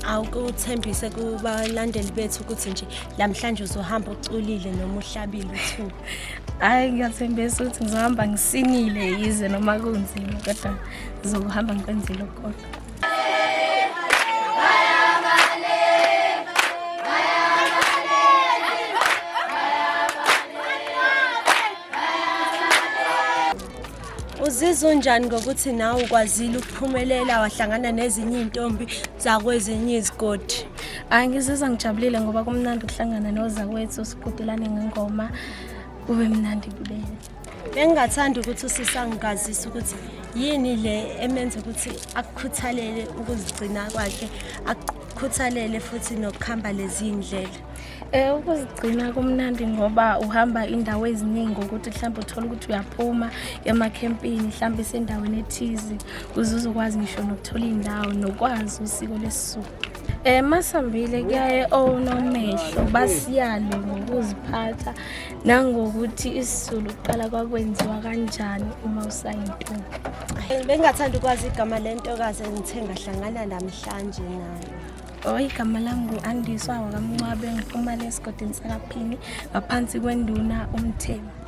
Awukuthembise kubalandeli bethu ukuthi nje lamhlanje uzohamba uculile noma uhlabile uthuba. Hhayi, ngiyathembisa ukuthi ngizohamba ngisinile yize noma kunzima kodwa ngizokuhamba ngikwenzile okukodwa. Uzizwa unjani ngokuthi nawe ukwazile ukuphumelela wahlangana nezinye iy'ntombi zakwezinye izigodi? Hhayi, ngizizwa ngijabulile ngoba kumnandi ukuhlangana nozakwethu siqhudelane ngengoma kube mnandi kubele. Bengingathanda ukuthi usisi angazise ukuthi yini le emenza ukuthi akukhuthalele ukuzigcina kwakhe, akukhuthalele futhi nokuhamba lezi ndlela. Ukuzigcina kumnandi ngoba uhamba indawo eziningi ukuthi mhlawumbe uthole ukuthi uyaphuma emakhempini mhlawumbe isendaweni ethize ukuze uzokwazi ngisho nokuthola indawo nokwazi usiko lesiZulu. Masihambile kuyaye onomehlo basiyale ngokuziphatha nangokuthi isiZulu kuqala kwakwenziwa kanjani uma usayintombi. Bengingathanda ukwazi igama lentokazi engithe ngahlangana namhlanje nayo. Oh, igama lami ngu-Andiswa wakaMncwabe, ngiphuma le esigodini sakaPhini ngaphansi kwenduna uMthembu.